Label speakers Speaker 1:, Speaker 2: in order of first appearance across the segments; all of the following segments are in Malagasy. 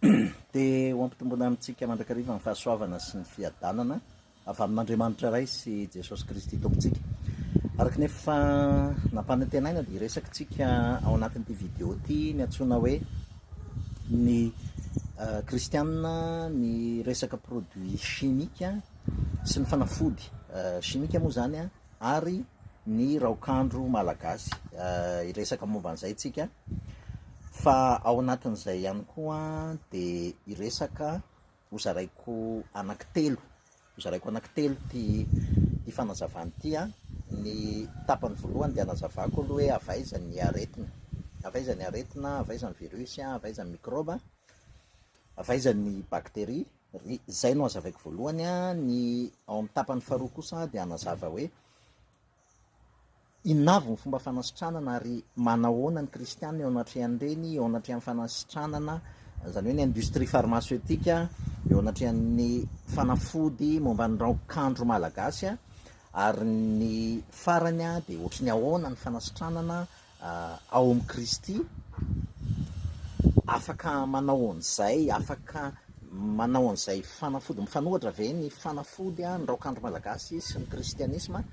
Speaker 1: Dia ho ampitomboina amintsika mandrakariva ny fahasoavana sy ny fiadanana avy amin'Andriamanitra Ray sy Jesosy Kristy Tompontsika. Araka ny efa nampanantenaina dia hiresaka isika ao anatin'ity vidéo ity ny antsoina hoe ny kristianina, ny resaka produit chimique sy ny fanafody chimique moa izany ary ny raokandro malagasy. Hiresaka momba an'izay isika fa ao anatin'izay ihany koa dia hiresaka Hozaraiko anankitelo, hozaraiko anankitelo ity ity fanazavana ity an. Ny tapany voalohany dia hanazavako aloha hoe avy aiza ny aretina, avy aiza ny aretina, avy aiza ny virus, avy aiza ny mikraoba, avy aiza ny bakteria, ry izay no hazavaiko voalohany an. Ny ao amin'ny tapany faharoa kosa dia hanazava hoe Inona avy ny fomba fanasitranana ary manahoana ny kristiana eo anatrehan'ireny, eo anatrehan'ny fanasitranana, izany hoe ny industrie pharmaceutique, eo anatrehan'ny fanafody momba ny raokandro malagasy, ary ny farany dia ohatry ny ahoana ny fanasitranana ao amin'i Kristy, afaka manao an'izay, afaka manao an'izay fanafody, mifanohitra ve ny fanafody, ny raokandro malagasy sy ny kristianisma?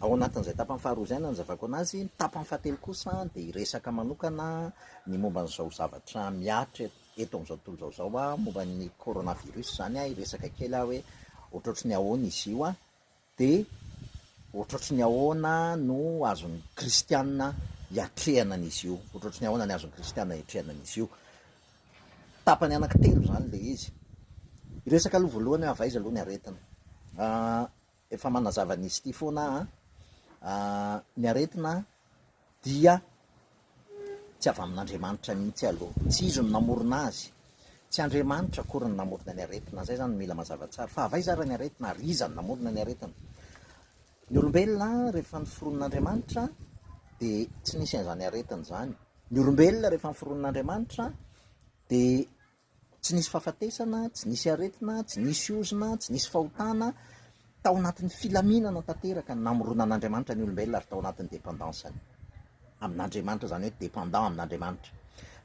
Speaker 1: Ao anatin'izay tapany faharoa izay no hanazavako an'azy, ny tapany fahatelo kosa dia hiresaka manokana ny momba an'izao zavatra mihatra eto amin'izao tontolo izao izao, momba ny coronavirus izany, hiresaka kely aho hoe ohatrohatry ny ahoana izy io, Dia ohatrohatry ny ahoana no azon'ny kristiana iatrehana an'izy io? Ohatrohatry ny ahoana ny azon'ny kristiana iatrehana an'izy io? Tapany anankitelo izany ilay izy. Hiresaka aloha voalohany hoe avy aiza aloha ny aretina. Efa manazava an'izy ity foana aho an. Ny aretina dia tsy avy amin'Andriamanitra mihitsy aloha. Tsy Izy no namorona azy. Tsy Andriamanitra akory no namorona ny aretina. Izay izany no mila mazava tsara. Fa avy aiza ary ny aretina ary iza no namorona ny aretina? Ny olombelona rehefa noforonin'Andriamanitra dia tsy nisy an'izany aretina izany. Ny olombelona rehefa noforonin'Andriamanitra dia Tsy nisy fahafatesana, tsy nisy aretina, tsy nisy ozona, tsy nisy fahotana, tao anatin'ny filaminana tanteraka ny namoronan'Andriamanitra ny olombelona ary tao anatin'ny dépendance-ny amin'Andriamanitra, izany hoe dépendant amin'Andriamanitra.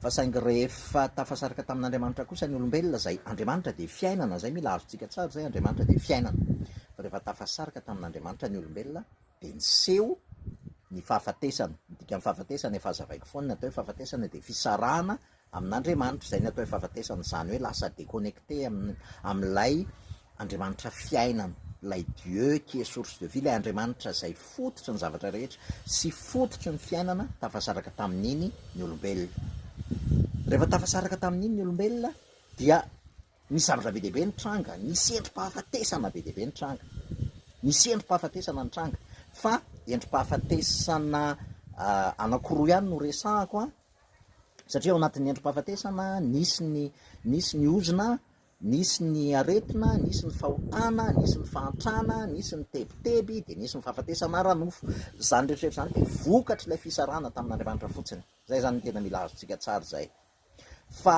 Speaker 1: Fa saingy rehefa tafasaraka tamin'Andriamanitra kosa ny olombelona, izay Andriamanitra dia fiainana, izay mila azontsika tsara izay, Andriamanitra dia fiainana. Fa rehefa tafasaraka tamin'Andriamanitra ny olombelona dia niseho ny fahafatesana. Ny dikan'ny fahafatesana efa hazavaiko foana, ny atao hoe fahafatesana dia fisarahana amin'Andriamanitra, izay ny atao hoe fahafatesana, izany hoe lasa déconnecté amin'ilay Andriamanitra fiainana, ilay Dieu qui est source de vie, ilay Andriamanitra izay fototry ny zavatra rehetra sy fototry ny fiainana, tafasaraka tamin'iny ny olombelona. Rehefa tafasaraka tamin'iny ny olombelona dia nisy zavatra be dia be nitranga, nisy endri-pahafatesana be dia be nitranga, nisy endri-pahafatesana nitranga, fa endri-pahafatesana anankiroa ihany no resahako an, Satria ao anatin'ny endri-pahafatesana nisy ny nisy ny ozona, nisy ny aretina, nisy ny fahotana, nisy ny fahantrana, nisy ny tebiteby, dia nisy ny fahafatesana ara-nofo. Izany rehetra rehetra izany dia vokatr'ilay fisarahana tamin'Andriamanitra fotsiny. Izay izany no tena mila azontsika tsara izay. Fa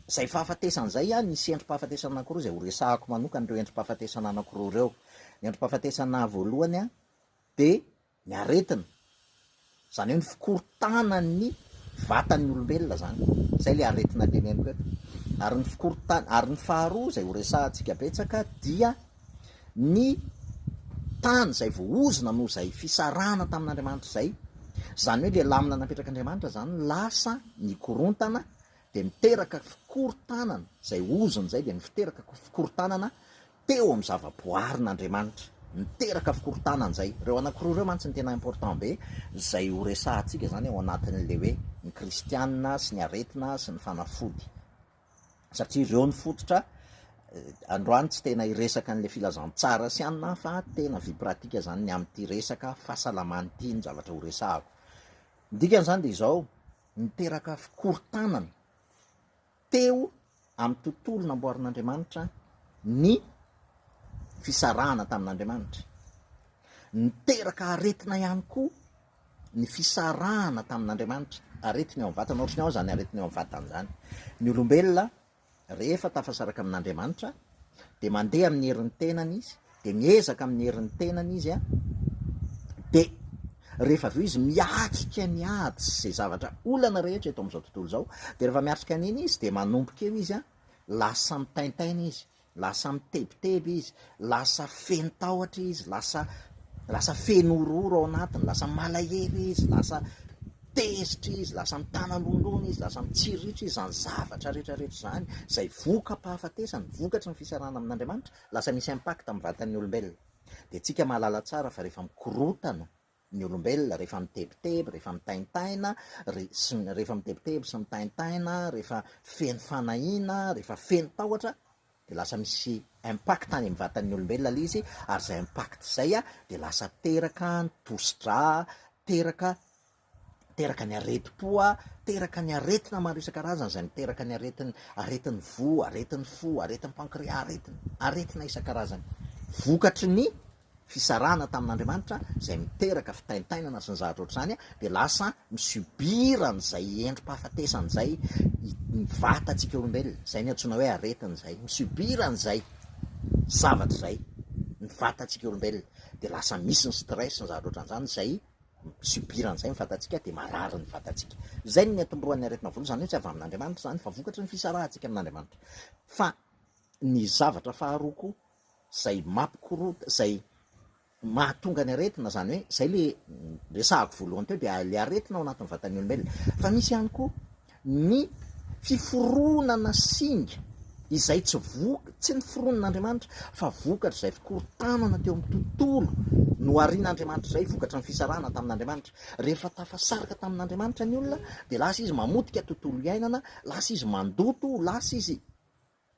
Speaker 1: izay fahafatesana izay an, nisy endri-pahafatesana anankiroa izay horesahako manokana ireo endri-pahafatesana anankiroa ireo. Ny endri-pahafatesana voalohany an, dia Ny aretina, izany hoe ny fikorontanan'ny vatan'ny olombelona izany, izay ilay aretina teneniko eto. Ary ny fikorontan-, ary ny faharoa izay ho resahantsika betsaka dia ny tany izay voaozona noho izay fisarahana tamin'Andriamanitra izay, izany hoe ilay lamina napetrak'Andriamanitra izany lasa nikorontana dia niteraka fikorontanana, izay ozona izay dia niteraka fikorontanana teo amin'ny zava-boarin'Andriamanitra. Niteraka fikorontanana izay. Ireo anankiroa ireo mantsy no tena important be izay ho resahantsika izany ao anatin'ilay hoe ny kristiana sy ny aretina sy ny fanafody. Satria ireo no fototra, androany tsy tena hiresaka an'ilay filazantsara sy anona aho fa tena vie pratique izany ny amin'ity resaka fahasalamana ity ny zavatra ho resahako. Ny dikan'izany dia izao, niteraka fikorontanana Teo amin'ny tontolo namboarin'Andriamanitra ny fisarahana tamin'Andriamanitra. Niteraka aretina ihany koa ny fisarahana tamin'Andriamanitra. Aretina eo amin'ny vatana, ohatry ny ahoana izany aretina eo amin'ny vatana izany? Ny olombelona rehefa tafasaraka amin'Andriamanitra dia mandeha amin'ny herin'ny tenany izy, dia miezaka amin'ny herin'ny tenany izy, dia. Rehefa avy eo izy miatrika ny ady sy izay zavatra olana rehetra eto amin'izao tontolo izao, dia rehefa miatrika an'iny izy dia manomboka eo izy an, lasa mitaintaina izy, lasa mitebiteby izy, lasa feno tahotra izy, lasa lasa feno horohoro ao anatiny, lasa malahelo izy, lasa tezitra izy, lasa mitana lonilony izy, lasa mitsiriritra izy, izany zavatra rehetra rehetra izany, izay voka-pahafatesana, vokatry ny fisarahana amin'Andriamanitra, lasa misy impact amin'ny vatan'ny olombelona. Dia tsika mahalala tsara fa rehefa mikorotana ny olombelona, rehefa mitebiteby, rehefa mitaintaina, re, sy ny, rehefa mitebiteby sy mitaintaina, rehefa feno fanahiana, rehefa feno tahotra, dia lasa misy impact any amin'ny vatan'ny olombelona ilay izy, ary izay impact izay dia lasa teraka ny tosi-drà, teraka teraka ny aretim-po, teraka ny aretina maro isan-karazany izay miteraka ny aretin aretin'ny voa, aretin'ny fo, aretin'ny pancréas, aretina aretina isan-karazany vokatry ny fisarahana tamin'Andriamanitra izay miteraka fitaintainana sy ny zavatra ohatr'izany dia lasa mi-subir an'izay endri-pahafatesana izay ny vatantsika olombelona, izay ny antsoina hoe aretina izay, mi-subir an'izay zavatra izay ny vatantsika olombelona dia lasa misy ny stress ny zavatra ohatran'izany izay mi-subir an'izay ny vatantsika dia marary ny vatantsika. Izay no niatombohan'ny aretina voalohany, izany hoe tsy avy amin'Andriamanitra izany fa vokatry ny fisarahantsika amin'Andriamanitra. Fa ny zavatra faharoa koa izay mampikorota, izay mahatonga ny aretina, izany hoe izay le resahako voalohany teo dia le aretina ao anatin'ny vatan'ny olombelona. Fa misy ihany koa ny fiforonana singa izay tsy voka, tsy noforonin'Andriamanitra fa vokatr'izay fikorontanana teo amin'ny tontolo noharian'Andriamanitra izay, vokatry ny fisarahana tamin'Andriamanitra. Rehefa tafasaraka tamin'Andriamanitra ny olona dia lasa izy mamotika tontolo iainana, lasa izy mandoto, lasa izy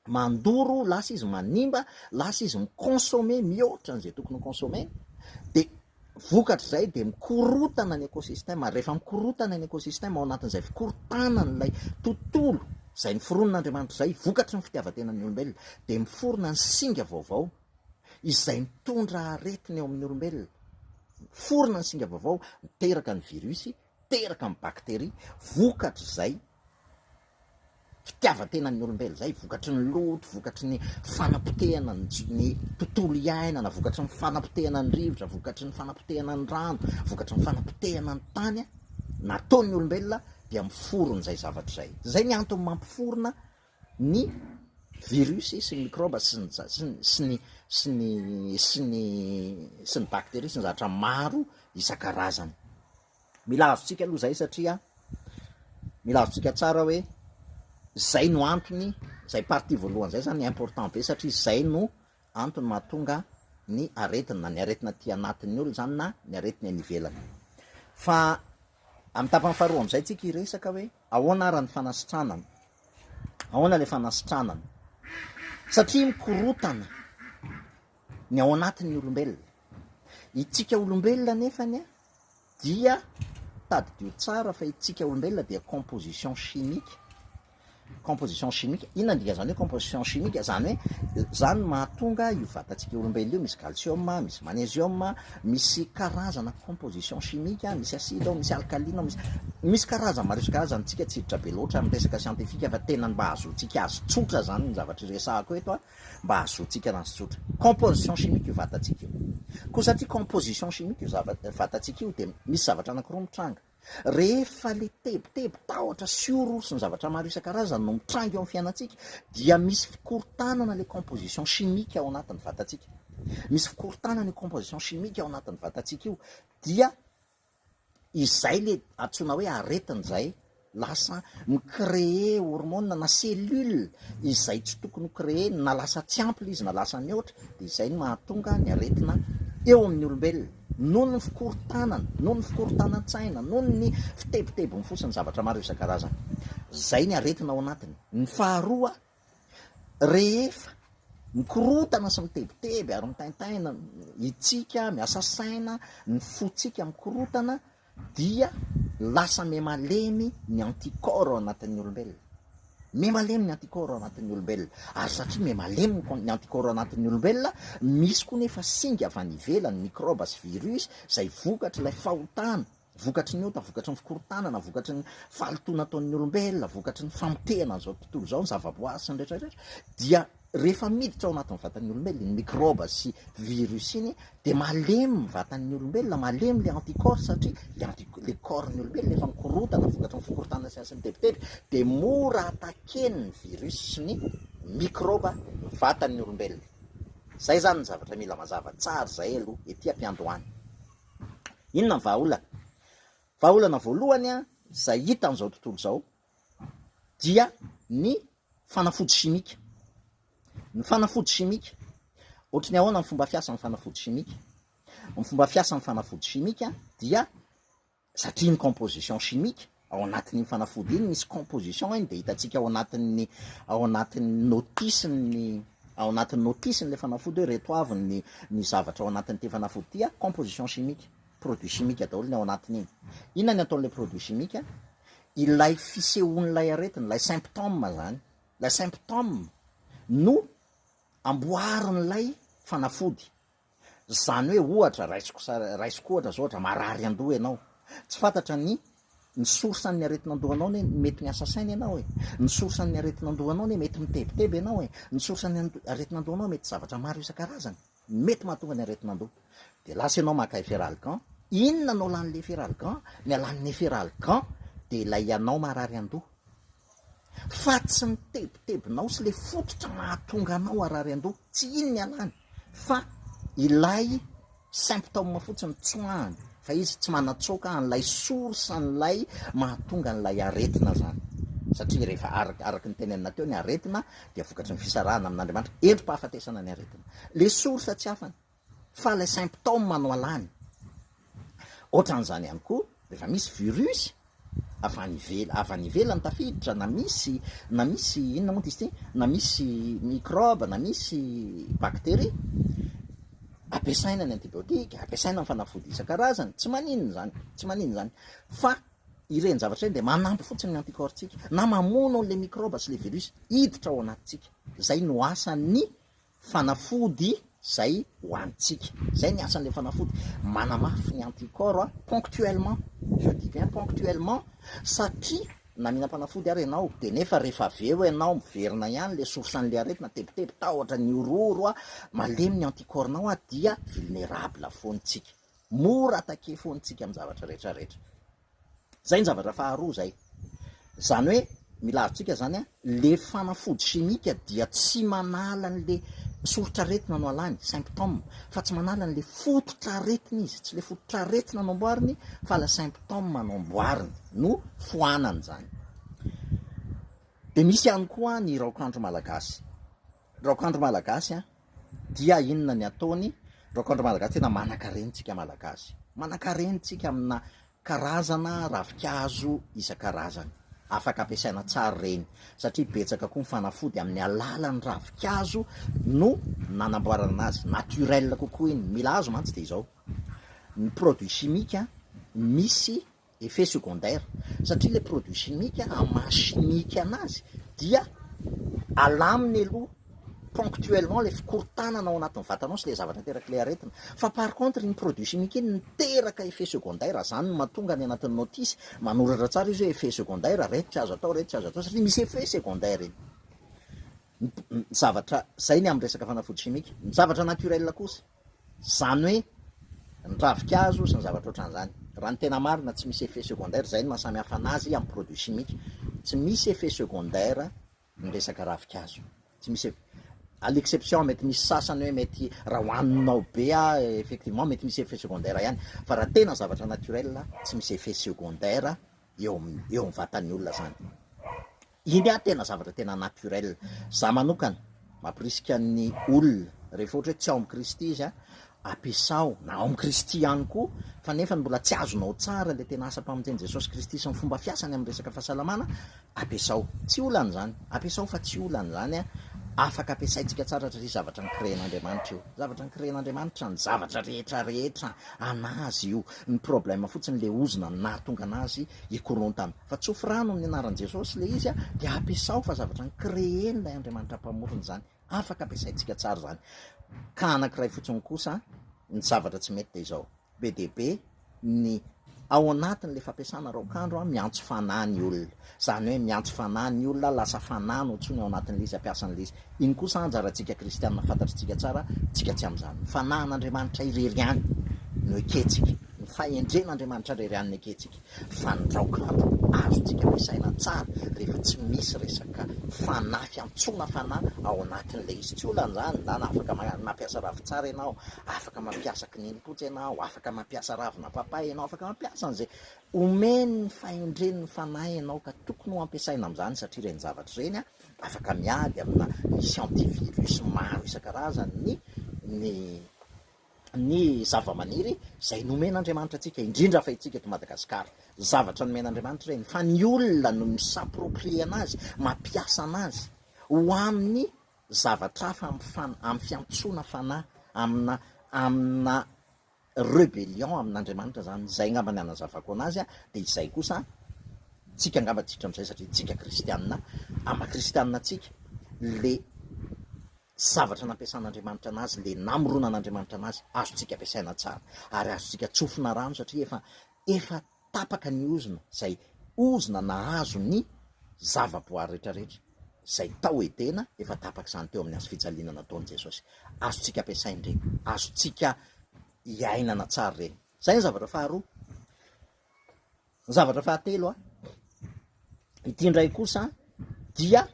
Speaker 1: mandoro, lasa izy manimba, lasa izy mi-consommer mihoatra an'izay tokony ho consommer-ny, dia vokatr'izay dia mikorotana ny écosystème, ary rehefa mikorotana ny écosystème, ao anatin'izay fikorontanan'ilay tontolo izay noforonin'Andriamanitra izay, vokatry ny fitiavan-tenan'ny olombelona, dia miforona ny singa vaovao izay mitondra aretina eo amin'ny olombelona, miforona ny singa vaovao, miteraka ny virus, miteraka ny bakteria, vokatr'izay fitiavan-tenan'ny olombelona izay, vokatry ny loto, vokatry ny fanapotehana ny tontolo iainana, vokatry ny fanapotehana ny rivotra, vokatry ny fanapotehana ny rano, vokatry ny fanapotehana ny tany nataon'ny olombelona dia miforona izay zavatra izay. Izay ny antony mampiforona ny virus sy ny mikraoba sy ny sy ny sy ny sy ny sy ny sy ny bakteria sy ny zavatra maro isan-karazany. Mila azontsika aloha izay satria mila azontsika tsara hoe zay no antony, zay partie voalohany zay zany important be satria zay no antony mahatonga ny aretina, na ny aretina aty anatin'ny olona zany na ny aretina eny ivelany. Fa amin'ny tapany faharoa amin'izay tsika hiresaka hoe ahoana ara ny fanasitranana, ahoana le fanasitranana, satria mikorotana ny ao anatin'ny olombelona. Itsika olombelona anefany a dia tadidio tsara fa itsika olombelona dia composition chimique, composition chimique, inona ny dikan'izany hoe composition chimique? Zany hoe zany no mahatonga io vatantsika olombelona io misy calcium, misy magnésium, misy karazana composition chimique, misy acide ao, misy alcaline ao, misy misy karazany maro isan-karazany, tsika tsy hiditra be loatra amin'ny resaka scientifique fa tena mba ahazoantsika azy tsotra zany ny zavatra iresahako eto a. mba hahazoantsika anazy tsotra. Composition chimique io vatantsika io. Koa satria composition chimique io zava- vatantsika io dia misy zavatra anankiroa mitranga. Rehefa le tebiteby, tahotra sy horohoro sy ny zavatra maro isan-karazany no mitranga eo amin'ny fiainantsika dia misy fikorontanana le composition chimique ao anatin'ny vatantsika. Misy fikorontanana io composition chimique ao anatin'ny vatantsika io dia Izay le antsoina hoe aretina izay lasa mi-créer hormone na cellule izay tsy tokony ho créer na lasa tsy ampy le izy na lasa mihoatra de izay no mahatonga ny aretina eo amin'ny olombelona noho ny fikorontanana, noho ny fikorontanan-tsaina, noho ny fitebitebin'ny fo sy ny zavatra maro isan-karazany. Izay ny aretina ao anatiny. Ny faharoa Rehefa mikorontana sy mitebiteby ary mitaintaina itsika, miasa saina, ny fontsika mikorontana dia lasa miha-malemy ny anticorps ao anatin'ny olombelona. Miha-malemy ny anticorps ao anatin'ny olombelona. Ary satria miha-malemy ny anticorps ao anatin'ny olombelona, misy koa nefa singa avy any ivelany, mikraoba sy virus, izay vokatr'ilay fahotana. Vokatry ny ota, vokatry ny fikorontanana, vokatry ny fahalotoana ataon'ny olombelona, vokatry ny famotehana an'izao tontolo izao, ny zavaboary sy ny rehetra rehetra, dia. Rehefa miditra ao anatin'ny vatan'ny olombelona iny mikraoba sy virus iny dia malemy ny vatan'ny olombelona, malemy le anticorps satria le anti le corps-n'ny olombelona efa mikorontana vokatry ny fikorontanana sy ny tebiteby dia mora attaquer-n'ny virus sy ny mikraoba ny vatan'ny olombelona. Zay zany ny zavatra mila mazava tsara zay aloha ety am-piandohana. Inona ny vahaolana? Vahaolana voalohany izay hita amin'izao tontolo izao dia ny fanafody simika. Ny fanafody simika, ohatry ny ahoana ny fomba fiasan'ny fanafody simika? Ny fomba fiasan'ny fanafody simika dia satria ny composition chimique ao anatin'iny fanafody iny misy composition iny dia hitantsika ao anatin'ny ao anatin'ny notice-n'ny ao anatin'ny notice-n'ilay fanafody hoe reto avy ny ny zavatra ao anatin'ity fanafody ity a, composition chimique, produit chimique daholo ny ao anatin'iny. Inona ny ataon'ilay produit chimique? Ilay fisehoan'ilay aretina, ilay symptôme zany, ilay symptôme no amboarin'ilay fanafody. Zany hoe ohatra, raisiko sa- raisiko ohatra zao ohatra marary andoha ianao, tsy fantatra ny ny source an'ny aretin'andohanao anie mety miasa saina ianao e, ny source an'ny aretin'andohanao anie mety mitebiteby ianao e, ny source an'ny aretin'andohanao mety zavatra maro isan-karazany. Mety mahatonga ny aretin'andoha. Dia lasa ianao maka Efferalgan. Inona no alan'ilay Efferalgan? Ny alan'ny Efferalgan dia ilay ianao marary andoha. Fa tsy ny tebitebinao sy ilay fototra mahatonga anao harary andoha. Tsy iny ny alany fa ilay symptôme fotsiny tsoahany. Fa izy tsy manatsoaka an'ilay source an'ilay mahatonga an'ilay aretina zany. Satria rehefa araka ny tenenina teo ny aretina dia vokatry ny fisarahana amin'Andriamanitra, endri-pahafatesana ny aretina. Le source tsy afany fa ilay symptôme no alany. Ohatran'izany ihany koa rehefa misy virus avy any ivela avy any ivelany tafiditra na misy na misy inona moa izy ity na misy microbe na misy bacterie ampiasaina ny antibiotique ampiasaina ny fanafody isan-karazany tsy maninona izany tsy maninona izany fa ireny zavatra ireny dia manampy fotsiny ny anticorps-tsika na mamono an'ilay microbe sy ilay virus hiditra ao anatintsika izay no asan'ny fanafody zay hohanintsika. Zay ny asan'ilay fanafody, manamafy ny anticorps ponctuellement, je dis bien ponctuellement, satria na mihinam-panafody ary ianao de nefa rehefa avy eo ianao miverina ihany le source an'le aretina, tebiteby, tahotra, ny horohoro, malemy ny anticorps-nao dia vulnerable foana tsika, mora attaquer foana tsika amin'ny zavatra rehetra rehetra. Zay ny zavatra faharoa zay. Zany hoe mila azontsika zany an, le fanafody chimique dia tsy manala an'le soritr'aretina no alany, symptôme, fa tsy manala an'le fototr'aretina izy, tsy le fototr'aretina no amboariny fa le symptôme no amboariny, no foanany zany. De misy ihany koa ny raokandro malagasy. Raokandro malagasy an, dia inona ny ataony? Raokandro malagasy tena manankarena tsika malagasy. Manankarena tsika amina karazana ravinkazo isan-karazany. Afaka ampiasaina tsara ireny satria betsaka koa ny fanafody amin'ny alalan'ny ravinkazo no nanamboarana azy, naturel kokoa iny. Mila azo mantsy dia izao, ny produit chimique misy effet secondaire satria le produit chimique amin'ny maha chimique anazy dia alaminy aloha ponctuellement le fikorontanana ao anatin'ny vatanao sy le zavatra aterak'ilay aretina fa par contre iny produit chimique iny miteraka effet secondaire, zany no mahatonga any anatin'ny notice manoratra tsara izy hoe effet secondaire reto tsy azo atao reto tsy azo atao satria misy effet secondaire iny, ny zavatra zay ny amin'ny resaka fanafody chimique, ny zavatra naturel kosa Izany hoe ny ravinkazo sy ny zavatra ohatran'izany. Raha ny tena marina tsy misy effet secondaire, izay no maha samy hafa an'azy amin'ny produit chimique. Tsy misy effet secondaire ny resaka ravinkazo. Tsy misy à l'exception mety misy sasany hoe mety raha hohaninao be effectivement mety misy effet secondaire ihany fa raha tena zavatra naturel tsy misy effet secondaire eo amin'ny eo amin'ny vatan'ny olona izany. Iny ah tena zavatra tena naturel. Za manokana mampirisika ny olona rehefa ohatra hoe tsy ao amin'i Kristy izy ah, ampiasao na ao amin'i Kristy ihany koa fa nefa mbola tsy azonao tsara le tena asam-pamonjen'i Jesosy Kristy sy ny fomba fiasany amin'ny resaka fahasalamana, ampiasao. Tsy olana izany. Ampiasao fa tsy olana izany ah. Afaka ampiasaintsika tsara satria zavatra ni-créer-n'Andriamanitra io. Zavatra ni-créer-n'Andriamanitra ny zavatra rehetra rehetra an'azy io. Ny problème fotsiny le ozona no nahatonga an'azy hikorontana. Fa tsofy rano amin'ny anaran'i Jesosy ilay izy dia ampiasao fa zavatra ni-créer-n'ilay Andriamanitra Mpamorona izany. Afaka ampiasaintsika tsara izany. Ka anankiray fotsiny kosa, ny zavatra tsy mety dia izao, be dia be ny. Ao anatin'ilay fampiasana raokandro an, miantso fanahy ny olona. Izany hoe miantso fanahy ny olona, lasa fanahy no antsoiny ao anatin'ilay izy, ampiasa an'ilay izy. Iny kosa anjarantsika kristiana, fantatritsika tsara, tsika tsy amin'izany. Ny fanahin'Andriamanitra irery ihany no ekentsika. Ny fahendren'Andriamanitra irery ihany no ekentsika. Fa ny raokandro azontsika ampiasaina tsara rehefa tsy misy resaka fanahy, fiantsoana fanahy ao anatin'ilay izy. Tsy olana izany, na afaka mampiasa ravintsara ianao, afaka mampiasa kininimpotsy ianao, afaka mampiasa ravina papay ianao, afaka mampiasa an'izay omen'ny fahendren'ny fanahy ianao ka tokony ho ampiasaina amin'izany satria ireny zavatra ireny afaka miady amina misy antivirus maro isan-karazany ny ny ny zavamaniry izay nomen'Andriamanitra antsika, indrindra fa itsika eto Madagasikara. Zavatra nomen'Andriamanitra ireny, fa ny olona no mi-s'approprier anazy, mampiasa anazy ho amin'ny zavatra hafa, amin'ny fan- amin'ny fiantsoana fanahy, amina amina rebellion amin'Andriamanitra zany. Izay angamba ny hanazavako anazy a, dia izay kosa tsika angamba tsy hiditra amin'izay satria tsika kristianina, amin'ny maha kristianina antsika, le zavatra nampiasan'Andriamanitra anazy, le namoronan'Andriamanitra anazy, azontsika ampiasaina tsara, ary azontsika tsofina rano satria efa efa tapaka ny ozona, izay ozona nahazo ny zavaboary rehetra rehetra, izay tao Edena, efa tapaka izany teo amin'ny hazo fijaliana nataon'i Jesosy. Azontsika ampiasaina ireny, azontsika iainana tsara ireny. Izay ny zavatra faharoa. Ny zavatra fahatelo a, ity indray kosa dia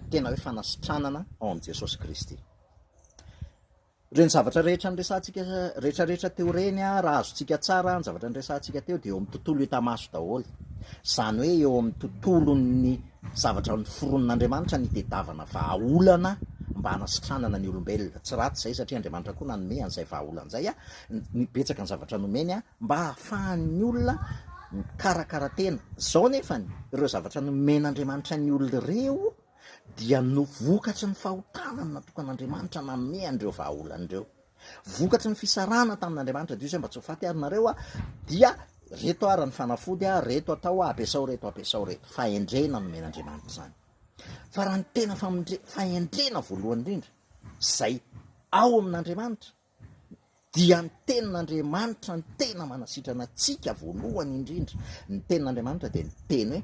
Speaker 1: tena hoe fanasitranana ao amin'i Jesosy Kristy. Ireny zavatra rehetra niresahantsika rehetra rehetra teo ireny a, raha azontsika tsara ny zavatra niresahantsika teo dia eo amin'ny tontolo hita maso daholo. Izany hoe eo amin'ny tontolon'ny zavatra noforonin'Andriamanitra nitedavana vahaolana mba hanasitranana ny olombelona. Tsy ratsy izay satria Andriamanitra koa nanome an'izay vahaolana izay a, ny betsaka ny zavatra nomeny a, mba hahafahan'ny olona mikarakara tena. Izao nefany, ireo zavatra nomen'Andriamanitra ny olona ireo dia no vokatry ny fahotana no natokan'Andriamanitra nanome an'ireo vahaolana ireo. Vokatry ny fisarahana tamin'Andriamanitra, dia izay mba tsy ho faty ary nareo a, dia reto ara ny fanafody a, reto atao a, ampiasao reto, ampiasao reto. Fahendrena nomen'Andriamanitra izany. Fa raha ny tena famondre- fahendrena voalohany indrindra, izay ao amin'Andriamanitra, dia ny tenin'Andriamanitra no tena manasitrana antsika voalohany indrindra. Ny tenin'Andriamanitra dia ny teny hoe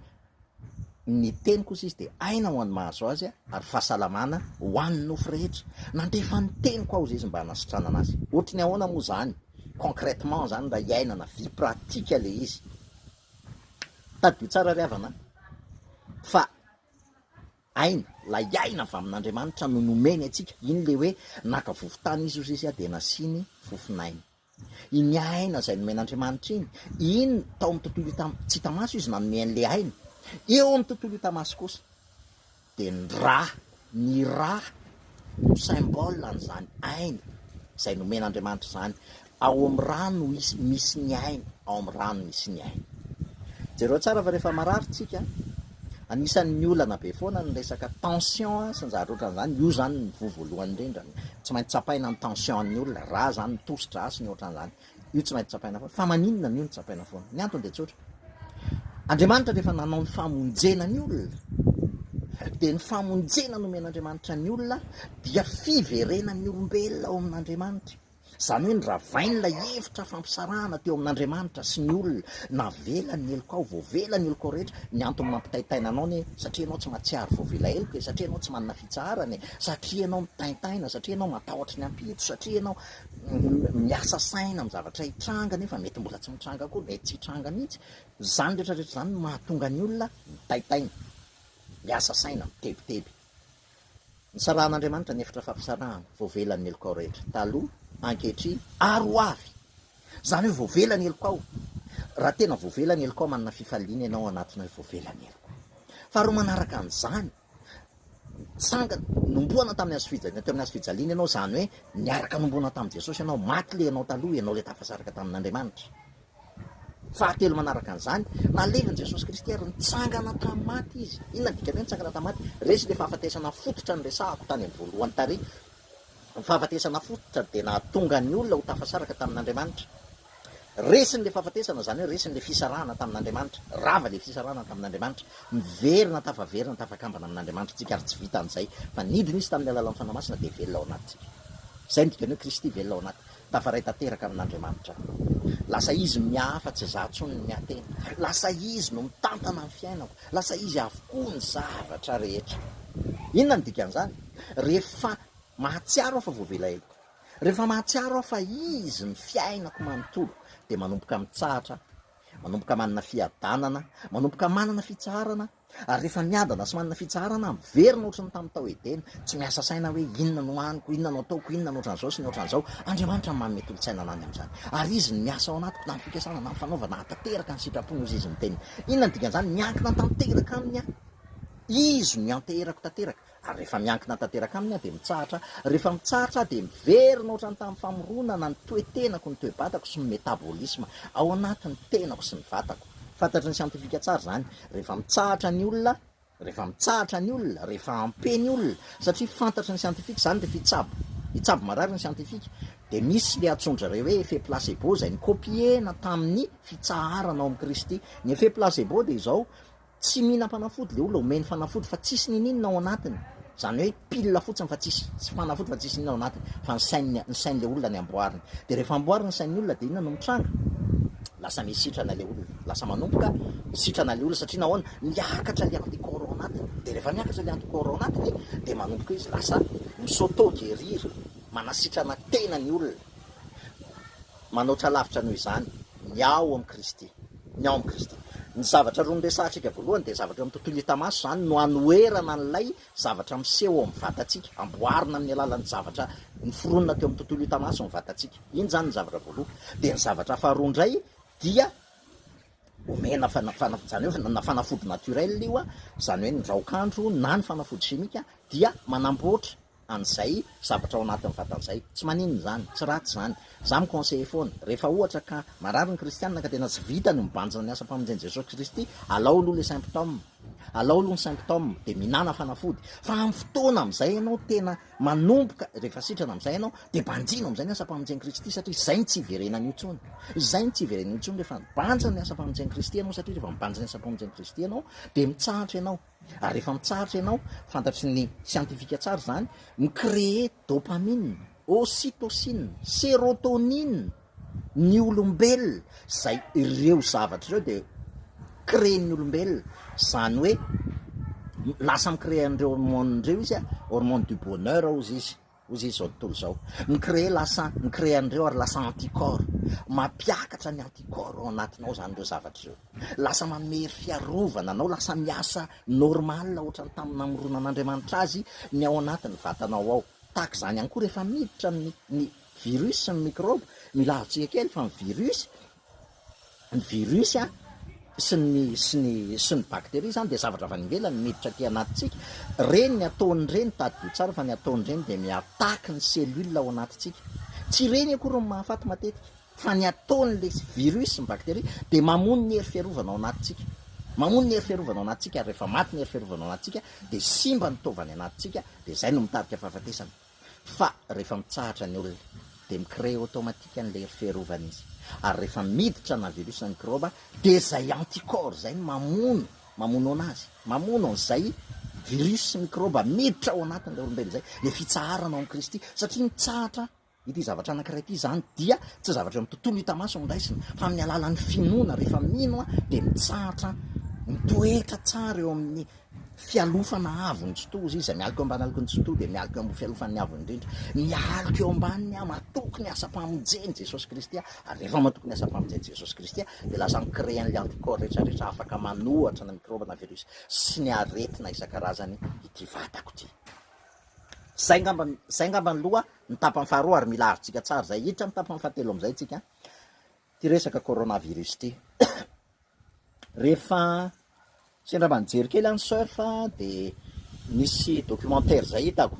Speaker 1: ny teny kosa izy dia aina ho an'ny mahazo azy ary fahasalamana ho an'ny nofo rehetra. Nandefa ny teniko aho izy mba hanasitranana azy. Ohatry ny ahoana moa izany concrètement izany raha iainana vie pratique ilay izy. Tadidio tsara ry havana fa Aina, ilay aina avy amin'Andriamanitra no nomeny antsika. Iny ilay hoe naka vovo-tany izy hozy izy dia nasiany fofon'aina. Iny aina izay nomen'Andriamanitra iny, iny tao amin'ny tontolo hita, tsy hita maso izy nanome an'ilay aina. Eo amin'ny tontolo hita maso kosa dia ny rà, ny rà no symbole an'izany aina izay nomen'Andriamanitra izany. Ao amin'ny rà no hisy, misy ny aina, ao amin'ny rà no misy ny aina. Jereo tsara fa rehefa marary tsika, anisan'ny olana be foana ny resaka tension sy ny zavatra ohatran'izany, io zany ny voa voalohany indrindra, tsy maintsy tsapaina ny tension an'ny olona, rà zany, ny tosi-drà sy ny ohatran'izany, io tsy maintsy tsapaina foana, fa maninona no io no tsapaina foana? Ny antony dia tsotra, Andriamanitra rehefa nanao ny famonjena ny olona, dia ny famonjena nomen'Andriamanitra ny olona dia fiverenan'ny olombelona ao amin'Andriamanitra. Izany hoe noravainy ilay hevitra fampisarahana teo amin'Andriamanitra sy ny olona. Navela ny helokao, voavela ny helokao rehetra. Ny antony mampitaintaina anao anie, satria ianao tsy mahatsiaro voavela heloka e, satria ianao tsy manana fitsaharana e, satria ianao mitaintaina, satria ianao matahotra ny ampitso, satria ianao miasa saina amin'ny zavatra hitranga nefa mety mbola tsy mitranga akory, mety tsy hitranga mihitsy. Izany rehetra rehetra izany no mahatonga ny olona mitaintaina, miasa saina, mitebiteby. Nisarahan'Andriamanitra ny efitra fampisarahana, voavela ny helokao rehetra, taloha, ankehitriny, ary ho avy. Izany hoe voavela ny helokao. Raha tena voavela ny helokao, manana fifaliana ianao ao anatinao hoe voavela ny heloko. Faharoa manaraka an'izany, nitsangana, nomboana tamin'ny hazo fijaliana, teo amin'ny hazo fijaliana ianao, izany hoe niaraka nomboana tamin'i Jesosy ianao, maty ilay ianao taloha, ianao ilay tafasaraka tamin'Andriamanitra. Fahatelo manaraka an'izany, nalevin'i Jesosy Kristy ary nitsangana tamin'ny maty Izy. Inona ny dikan'ny hoe nitsangana tamin'ny maty? Resy ilay fahafatesana fototra niresahako tany amin'ny voalohany tary. Ny fahafatesana fototra dia nahatonga ny olona ho tafasaraka tamin'Andriamanitra. Resin'ilay fahafatesana, izany hoe resin'ilay fisarahana tamin'Andriamanitra. Rava ilay fisarahana tamin'Andriamanitra. Miverina, tafaverina, tafakambana amin'Andriamanitra isika ary tsy vitan'izay fa nidina Izy tamin'ny alalan'ny Fanahy Masina dia velona ao anatintsika. Izay no dikan'ny hoe Kristy velona ao anaty. Tafaray tanteraka amin'Andriamanitra aho. Lasa Izy no miahy fa tsy izaho intsony no miahy tena. Lasa Izy no mitantana ny fiainako. Lasa Izy avokoa ny zavatra rehetra. Inona no dikan'izany? Rehefa mahatsiaro aho fa voavela heloka, rehefa mahatsiaro aho fa Izy ny fiainako manontolo, dia manomboka mitsahatra aho, manomboka manana fiadanana, manomboka manana fitsaharana, Ary rehefa miadana sy manana fitsaharana aho, miverina ohatran'ny tamin'ny tao Edena, tsy miasa saina hoe inona no haniko, inona no ataoko, inona no ohatran'izao sy ny ohatran'izao. Andriamanitra no manome tolo-tsaina anah ny amin'izany. Ary Izy no miasa ao anatiko na amin'ny fikasana na amin'ny fanaovana hahatanteraka ny sitrapony, hozy Izy niteny. Inona no dikan'izany? Miankina tanteraka Aminy aho. Izy no ianteherako tanteraka. Ary rehefa miankina tanteraka Aminy aho dia mitsahatra aho. Rehefa mitsahatra aho dia miverina ohatran'ny tamin'ny famoronana ny toe-tenako, ny toe-batako sy ny metabolisma ao anatin'ny tenako sy ny vatako. Fantatry ny siantifika tsara izany, rehefa mitsahatra ny olona, rehefa mitsahatra ny olona, rehefa ampe ny olona, satria fantatry ny siantifika izany rehefa hitsabo, hitsabo marary ny siantifika, dia misy le antsoin-dry zareo hoe effet placebo izay ni-copier-na tamin'ny fitsaharana ao amin'i Kristy. Ny effet placebo dia izao, Tsy mihinam-panafody le olona, omeny fanafody fa tsisy ninininona ao anatiny, zany hoe pile fotsiny fa tsisy tsy fanafody fa tsisy ninona ao anatiny fa ny sainy ny sain'le olona ny amboariny, de rehefa amboariny ny sain'ny olona de inona no mitranga? Lasa misitrana le olona, lasa manomboka sitrana le olona satria nahoana? Miakatra le anticorps ao anatiny, de rehefa miakatra le anticorps ao anatiny de manomboka izy lasa mi-s'auto guerir, manasitrana tena ny olona. Manoatra lavitra noho izany ny ao amin'i Kristy. Ny ao amin'i Kristy. Ny zavatra roa noresahantsika voalohany dia zavatra eo amin'ny tontolo hita maso izany no anoherana an'ilay zavatra miseho ao amin'ny vatantsika. Amboarina amin'ny alalan'ny zavatra noforonina teo amin'ny tontolo hita maso ny vatantsika. Iny izany ny zavatra voalohany. Dia ny zavatra faharoa indray dia omena fana, fana, izany hoe na fanafody naturel io, izany hoe ny raokandro na ny fanafody chimique dia manamboatra an'izay zavatra ao anatin'ny vatana izay. Tsy maninona izany, tsy ratsy izany. Za mi-conseiller foana, rehefa ohatra ka marary ny kristianina ka tena tsy vita ny mibanjina ny asam-pamonjen'i Jesosy Kristy, alao aloha le symptôme, alao aloha ny symptôme, dia mihinàna fanafody. Fa amin'ny fotoana amin'izay ianao tena manomboka, rehefa sitrana amin'izay ianao, dia banjino amin'izay ny asam-pamonjen'i Kristy satria izay no tsy hiverenan'io intsony. Izay no tsy hiverenan'io intsony rehefa mibanjina ny asam-pamonjen'i Kristy ianao satria rehefa mibanjina ny asam-pamonjen'i Kristy ianao dia mitsahatra ianao. Ary rehefa mitsahatra ianao, fantatry ny siantifika tsara izany, mi-créer dopamine, ocytocine, sérotonine ny olombelona, izay ireo zavatra ireo dia créer-n'ny olombelona, izany hoe lasa mi-créer an'ireo hormones ireo izy, hormone du bonheur hozy izy. Hozy izy izao tontolo izao. Mi-créer lasa, mi-créer an'ireo ary lasa anticorps. Mampiakatra ny anticorps ao anatinao izany ireo zavatra ireo. Lasa manome hery fiarovana anao, lasa miasa normal ohatran'ny tamin'ny namoronan'Andriamanitra azy ny ao anatin'ny vatanao ao. Tahaka izany ihany koa rehefa miditra ny ny virus sy ny mikraoba, mila azontsika kely fa ny virus Ny virus sy ny sy ny sy ny bacterie zany dia zavatra avy any ivelany miditra aty anatintsika, ireny ny ataon'ireny tadidio tsara fa ny ataon'ireny dia mi-attaque ny cellule ao anatintsika, tsy ireny akory no mahafaty matetika fa ny ataon'le virus sy ny bacterie dia mamono ny hery fiarovana ao anatintsika, mamono ny hery fiarovana ao anatintsika ary rehefa maty ny hery fiarovana ao anatintsika dia simba ny taovany anatintsika dia izay no mitarika fahafatesana. Fa rehefa mitsahatra ny olona dia mi-cree automatique an'ilay hery fiarovana izy. Ary rehefa miditra na virus na microbe dia izay anticorps izay no mamono, mamono anazy, mamono an'izay virus sy microbe miditra ao anatin'ilay olombelona izay, ilay fitsaharana ao amin'i Kristy. Satria mitsahatra ity zavatra anankiray ity izany dia tsy zavatra eo amin'ny tontolo hita maso no raisina fa amin'ny alalan'ny finoana, rehefa mino aho dia mitsahatra mitoetra tsara eo amin'ny Fialofana avo ny Tsitoha, hozy izy, izay mialoka eo ambany aloky ny Tsitoha dia mialoka eo ambony fialofan'ny Avo Indrindra. Mialoka eo ambaniny aho, matoky ny asam-pamonjen'i Jesosy Kristy aho, ary rehefa matoky ny asam-pamonjen'i Jesosy Kristy aho, dia lasa mi-créer an'ilay anticorps rehetra rehetra afaka manohatra ny mikraoba na virus sy ny aretina isan-karazany ity vatako ity. Izay angamba, izay angamba ny loha, ny tapany faharoa ary mila azontsika tsara izay. Hiditra amin'ny tapany fahatelo amin'izay tsika. Ity resaka coronavirus ity. Rehefa sendra mba nijery kely aho ny surf de nisy documentaire zay hitako,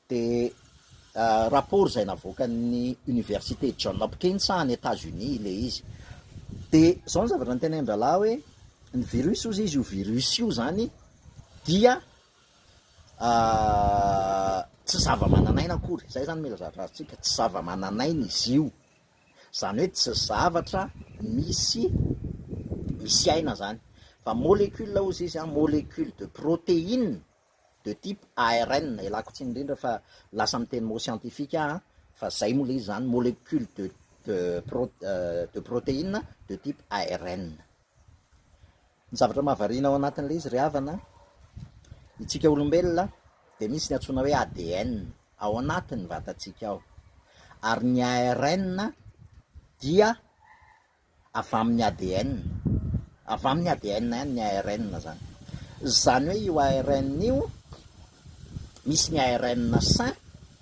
Speaker 1: de rapport zay navoakan'ny université John Hopkins any Etats Unis le izy, de zao ny zavatra notenenin-drahalahy hoe ny virus hozy izy io virus io zany dia tsy zava-manan'aina akory, zay zany mila zavatra azontsika, tsy zava-manan'aina izy io. Izany hoe tsy zavatra misy misy aina zany fa molecule hozy izy an, molecule de protéine de type ARN, ialako tsiny indrindra fa lasa miteny mot scientifique aho an, Fa zay moa le izy zany, molécule de de pro de protéine de type ARN. Ny zavatra mahavariana ao anatin'ilay izy ry havana, itsika olombelona dia misy ny antsoina hoe ADN ao anatin'ny vatantsika ao, ary ny ARN dia avy amin'ny ADN, avy amin'ny ADN ihany ny ARN zany. Izany hoe io ARN io, misy ny ARN sain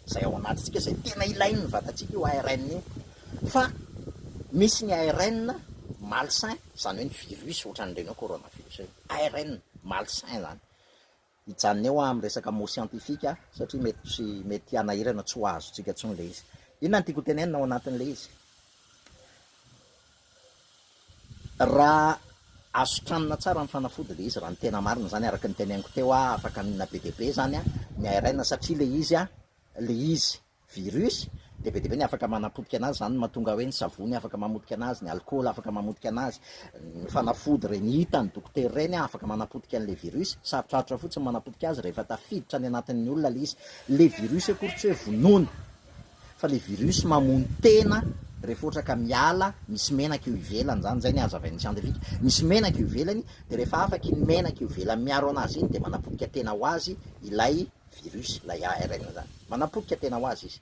Speaker 1: izay ao anatintsika, izay tena ilain'ny vatantsika io ARN io, fa misy ny ARN malsain, izany hoe ny virus ohatran'ireny hoe coronavirus ireny, ARN malsain zany. Hijanona eo aho amin'ny resaka mot scientifique satria mety tsy mety hanahirana tsy ho azontsika intsony ilay izy. Inona no tiako ho tenenina ao anatin'ilay izy? Raha azo tranona tsara ny fanafody ilay izy, raha ny tena marina izany araka ny teneniko teo aho afaka mihinana be dia be izany ny ARN satria ilay izy ilay izy virus dia be dia be ny afaka manapotika anazy, zany no mahatonga hoe ny savony afaka mamotika anazy, ny alcool afaka mamotika anazy, ny fanafody ireny hitan'ny dokotera ireny afaka manapotika an'ilay virus, sarotrarotra fotsiny manapotika azy rehefa tafiditra any anatin'ny olona ilay izy, ilay virus akory tsy hoe vonoina fa ilay virus mamono tena rehefa ohatra ka miala misy menaka eo ivelany zany, zay ny hazavain'ny scientifique, misy menaka eo ivelany dia rehefa afaka iny menaka eo ivelany miaro anazy iny dia manapotika tena ho azy ilay virus, ilay ARN izany. Manapotika tena ho azy izy.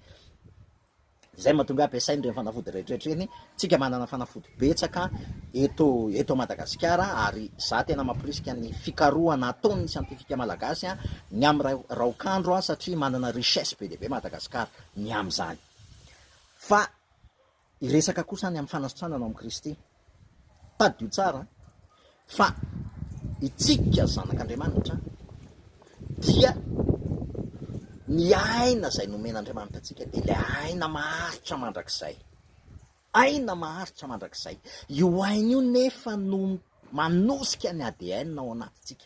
Speaker 1: Izay mahatonga ampiasaina ireny fanafody rehetra ireny. Tsika manana fanafody betsaka eto eto Madagasikara ary za tena mamporisika ny fikarohana ataon'ny siantifika malagasy ny amin'ny raokandro satria manana richesse be dia be Madagasikara ny amin'izany. Fa Hiresaka kosa ny amin'ny fanasitranana ao amin'i Kristy. Tadidio tsara fa itsika zanak'Andriamanitra dia ny aina izay nomen'Andriamanitra antsika dia ilay aina maharitra mandrakizay. Aina maharitra mandrakizay. Io aina io nefa no manosika ny ADN ao anatintsika.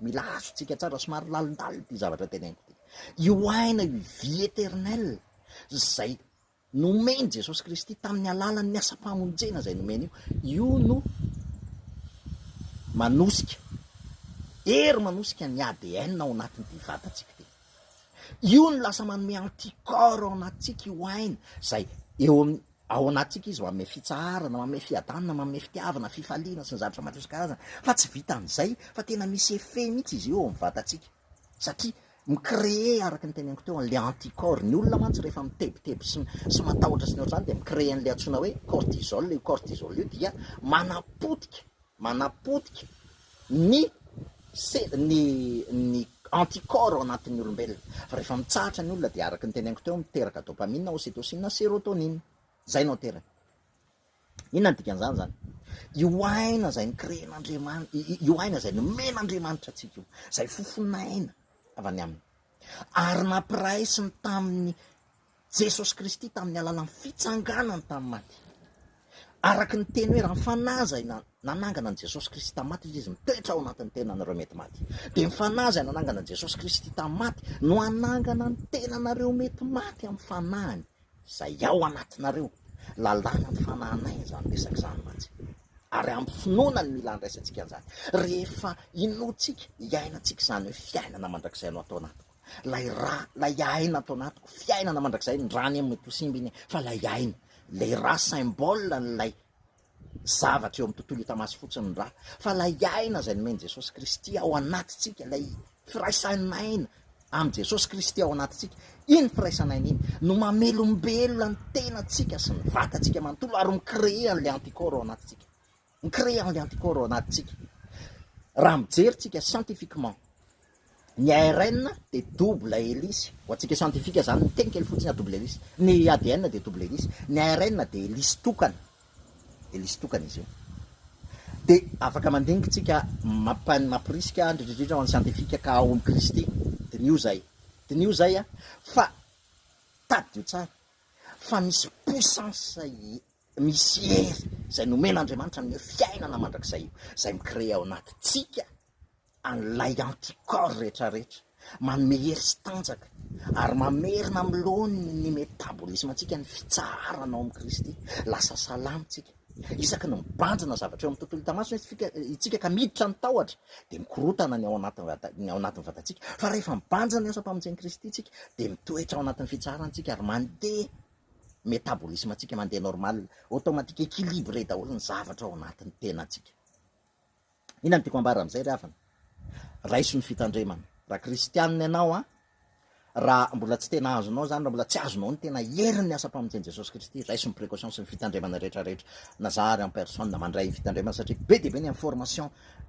Speaker 1: Mila azontsika tsara, somary lalindalina ity zavatra teneniko ity. Io aina io, vie éternelle, izay Nomen'i Jesosy Kristy tamin'ny alalan'ny asam-pamonjena izay nomeny io. Io no manosika, hery manosika ny ADN ao anatin'ity vatantsika ity. Io no lasa manome anticorps ao anatintsika io aina izay eo amin'ny ao anatintsika izy manome fitsaharana, manome fiadanana, manome fitiavana, fifaliana sy ny zavatra maro isan-karazany. Fa tsy vitan'izay fa tena misy effet mihitsy izy io ao amin'ny vatantsika. Satria mi-créer araka ny teneniko teo an'ilay anticorps. Ny olona mantsy rehefa mitebiteby sy sy matahotra sy ny ohatr'izany dia mi-créer an'ilay antsoina hoe cortisol. Io cortisol io dia manapotika, manapotika ny se- ny ny anticorps ao anatin'ny olombelona. Fa rehefa mitsahatra ny olona dia araka ny teneniko teo miteraka dopamine, ocytocine, sérotonine. Izay no aterany. Inona ny dikan'izany izany? Io aina izay ni-créer-n'Andriamanitra, io aina izay nomen'Andriamanitra antsika io, izay fofon'aina avy any aminy, ary nampiraisiny tamin'i Jesosy Kristy tamin'ny alalan'ny fitsanganany tamin'ny maty. Araka ny teny hoe raha ny fanahy izay nanangana an'i Jesosy Kristy tamin'ny maty izy mitoetra ao anatin'ny tenanareo mety maty. Dia ny fanahy izay nanangana an'i Jesosy Kristy tamin'ny maty no hanangana ny tenanareo mety maty amin'ny fanahiny. Izay ao anatinareo. Lalàna ny fanahinay izany resaka izany mantsy. Ary amin'ny finoana no mila andraisantsika an'izany. Rehefa inoantsika, iainantsika izany hoe fiainana mandrakizay no ato anatiko. Ilay rà, ilay aina ato anatiko, fiainana mandrakizay, ny rà anie mety ho simba iny e, fa ilay aina, ilay rà symbole an'ilay zavatra eo amin'ny tontolo hita maso fotsiny ny rà, fa ilay aina izay nomen'i Jesosy Kristy ao anatintsika, ilay firaisan'aina amin'i Jesosy Kristy ao anatintsika, iny firaisan'aina iny no mamelombelona ny tenantsika sy ny vatantsika manontolo ary mi-créer an'ilay anticorps ao anatintsika. Mi-créer an'ilay anticorps ao anatintsika. Raha mijery tsika scientifiquement, ny ARN dia double hélice, ho antsika scientifique zany miteny kely fotsiny aho double hélice, ny ADN dia double hélice, ny ARN dia hélice tokana, hélice tokana izy io. Dia afaka mandinika tsika mampa- mampirisika indrindra indrindra ho an'ny scientifique ka ao amin'i Kristy, diniho zay, diniho zay a, fa tadidio tsara fa misy puissance misy hery izay nomen'Andriamanitra amin'io fiainana mandrakizay io, izay mi-créer ao anatintsika an'ilay anticorps rehetra rehetra, manome hery sy tanjaka ary mamerina amin'ny laoniny ny metabolisme-ntsika ny fitsaharana ao amin'i Kristy, lasa salama tsika. Isaky ny mibanjina zavatra eo amin'ny tontolo hita maso isika ka miditra ny tahotra, dia mikorotana ny ao anatin'ny vata, ny ao anatin'ny vatantsika. Fa rehefa mibanjina ny asam-pamonjen'i Kristy isika, dia mitoetra ao anatin'ny fitsaharana isika ary mandeha métabolisme-ntsika mandeha normal, automatique, équilibré daholo ny zavatra ao anatin'ny tenantsika. Inona no tiako ambara amin'izay ry havana? Raiso ny fitandremana. Raha kristianina ianao an, raha mbola tsy tena azonao izany, raha mbola tsy azonao ny tena herin'ny asam-pamonjen'i Jesosy Kristy, raiso ny précaution sy ny fitandremana rehetra rehetra. Na za ary en personne mandray ny fitandremana satria be dia be ny information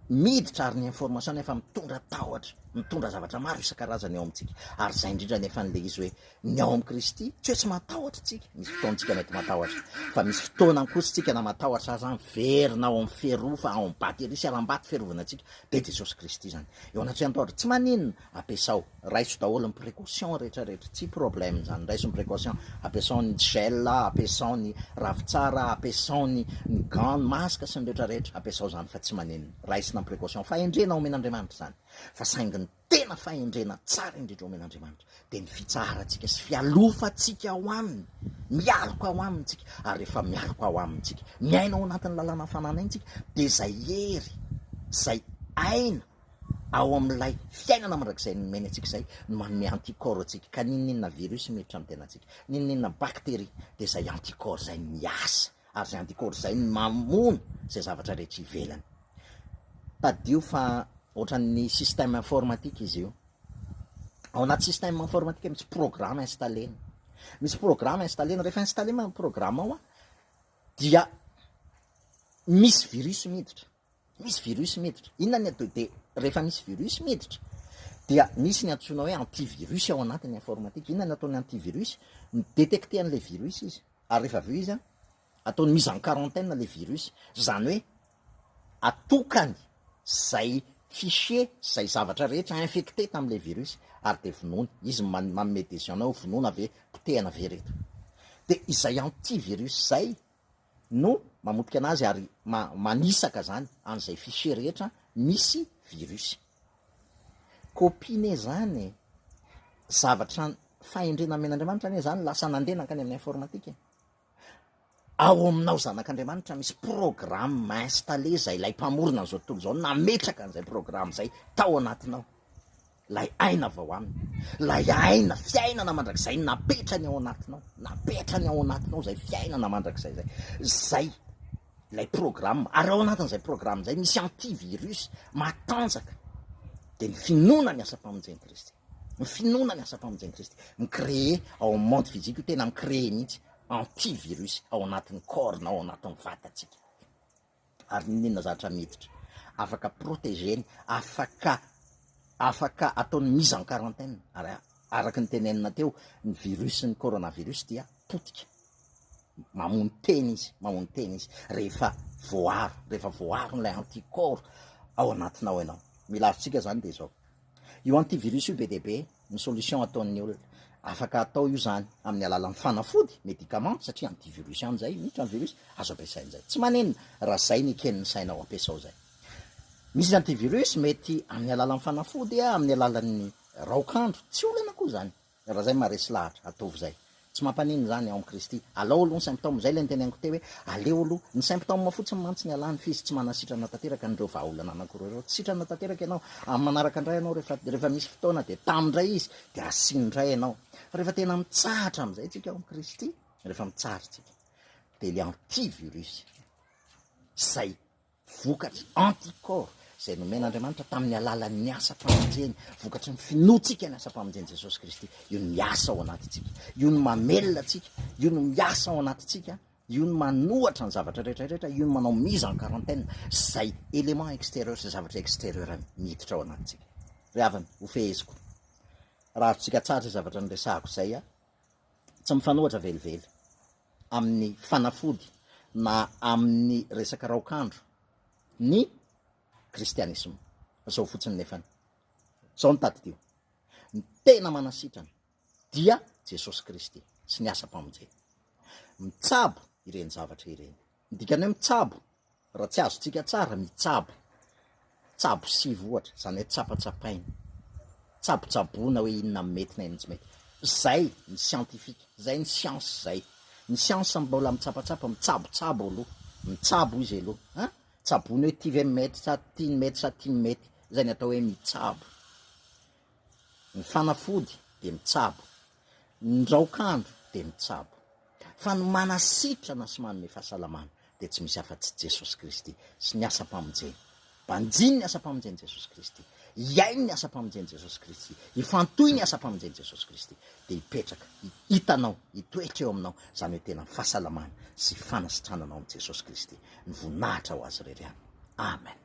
Speaker 1: miditra ary ny information nefa mitondra tahotra, mitondra zavatra maro isan-karazany eo amintsika. Ary izay indrindra nefa an'ilay izy hoe Ny ao amin'i Kristy, tsy hoe tsy matahotra isika, misy fotoana isika mety matahotra, fa misy fotoana kosa isika na matahotra aza miverina ao amin'ny fiarofa, ao amin'ny batterie sy harambato fiarovana antsika, dia Jesosy Kristy izany. Eo anatrehan'ny tahotra, tsy maninona, ampiasao, raiso daholo ny précaution rehetra rehetra, tsy problème izany, raiso ny précaution, ampiasao ny gel, ampiasao ny ravintsara, ampiasao ny ny gants, ny masque sy ny rehetra rehetra, ampiasao izany fa tsy maninona, raisina ny précaution, fahendrena omen'Andriamanitra izany, fa saingy ny tena fahendrena tsara indrindra omen'Andriamanitra dia ny fitsaharantsika sy fialofantsika ao Aminy, mialoka ao Aminy tsika, ary rehefa mialoka ao Aminy tsika, miaina ao anatin'ny lalàna fanan'aina tsika, dia izay hery, izay aina ao amin'ilay fiainana mandrakizay nomeny antsika izay no manome anticorps antsika, ka n'inon'inona virus miditra amin'ny tenantsika, n'inon'inona bactérie, dia izay anticorps izay miasa, ary izay anticorps izay no mamono izay zavatra rehetra ivelany. Tadidio fa ohatran'ny système informatique izy io. Ao anaty système informatique misy programme installena. Misy programme installena, rehefa installé ny programme ao dia misy virus miditra, misy virus miditra. Inona ny atao de rehefa misy virus miditra dia misy ny antsoina hoe antivirus ao anatin'ny informatique. Inona ny ataon'ny antivirus? Mi-detecter an'ilay virus izy ary rehefa avy eo izy an, ataony mise en quarantaine le virus, zany hoe atokany zay fichier, zay zavatra rehetra infecté tamle virus ary de vonoiny, izy no manome decision hoe vonoina ve, potehana ve reto. De izay anti virus zay no mamotika anazy ary manisaka zany an'izay fichier rehetra misy virus. Copie ne zany e, zavatra fahendrena nomen'Andriamanitra anie zany lasa nandeha nankany amin'ny informatique e. Ao aminao zanak'Andriamanitra misy programme installé izay ilay mpamorona an'izao tontolo izao nametraka an'izay programme izay tao anatinao. Ilay aina vao aminy. Ilay aina, fiainana mandrakizay napetrany ao anatinao. Napetrany ao anatinao izay fiainana mandrakizay izay. Izay ilay programme. Ary ao anatin'izay programme izay misy antivirus matanjaka. Dia ny finoana ny asam-pamonjen'i Kristy. Ny finoana ny asam-pamonjen'i Kristy. Mi-créer ao amin'ny monde physique io, tena mi-créer mihitsy anti-virus ao anatin'ny corps-nao, ao anatin'ny vatantsika. Ary n'inon'inona zavatra miditra, afaka protéger-ny, afaka afaka ataony mise en quarantaine. Ary araka ny tenenina teo, ny virus ny coronavirus dia potika. Mamono tena izy, mamono tena izy rehefa voaaro, rehefa voaaron'ilay anti-corps ao anatinao ianao. Mila azontsika izany dia izao. Io antivirus io be dia be ny solution ataon'ny olona. Afaka atao io zany amin'ny alalan'ny fanafody, médicament, satria antivirus ihany zay, miditra ny virus, azo ampiasaina zay. Tsy maninona raha zay ny eken'ny sainao ampiasao zay. Misy ny antivirus mety amin'ny alalan'ny fanafody, amin'ny alalan'ny raokandro, tsy olana koa zany. Raha zay maharesy lahatra, ataovy zay. Tsy mampaninona izany ao amin'i Kristy. Alao aloha ny symptôme, zay ilay noteneniko teo hoe aleo aloha. Ny symptôme fotsiny mantsy ny alany f'izy tsy manasitrana tanteraka an'ireo vahaolana anankiroa ireo. Tsy sitrana tanteraka ianao. Amin'ny manaraka indray ianao rehefa rehefa misy fotoana dia tamy indray izy dia asiany indray ianao. Fa rehefa tena mitsahatra amin'izay tsika ao amin'i Kristy, rehefa mitsahatra tsika dia ilay antivirus izay Vokatry, anticorps, izay nomen'Andriamanitra tamin'ny alalan'ny asam-pamonjeny, vokatry ny finoantsika ny asam-pamonjen'i Jesosy Kristy, io no miasa ao anatintsika, io no mamelona antsika, io no miasa ao anatintsika, io no manohatra ny zavatra rehetra rehetra, io no manao mise en quarantaine izay élément extérieur, izay zavatra extérieur miditra ao anatintsika. Ry havana, hofeheziko. Raha azontsika tsara izay zavatra noresahako izay, tsy mifanohatra velively amin'ny fanafody na amin'ny resaka raokandro ny kristianisma. Zao fotsiny nefany. Zao no tadidio. Ny tena manasitrana dia Jesosy Kristy sy ny asam-pamonjeny. Mitsabo ireny zavatra ireny. Ny dikan'ny hoe mitsabo, raha tsy azontsika tsara, mitsabo. Tsabo sivy ohatra, izany hoe tsapatsapaina. Tsabotsaboina hoe inona no mety na inona tsy mety. Izay ny siantifika, izay ny siansa izay. Ny siansa mbola mitsapatsapa, mitsabotsabo aloha. Mitsabo izy aloha an! Tsaboiny hoe ity ve mety sa ity ny mety sa ity ny mety. Izay ny atao hoe mitsabo. Ny fanafody dia mitsabo. Ny raokandro dia mitsabo. Fa ny manasitrana sy manome fahasalamana dia tsy misy afa-tsy Jesosy Kristy sy ny asam-pamonjeny. Banjino ny asam-pamonjen'i Jesosy Kristy. Hiaino ny asam-pamonjen'i Jesosy Kristy. Ifantohy ny asam-pamonjen'i Jesosy Kristy. Dia hipetraka, hitanao, hitoetra eo aminao izany hoe tena fahasalamana sy fanasitranana ao amin'i Jesosy Kristy. Ny voninahitra ho Azy irery ihany. Amen.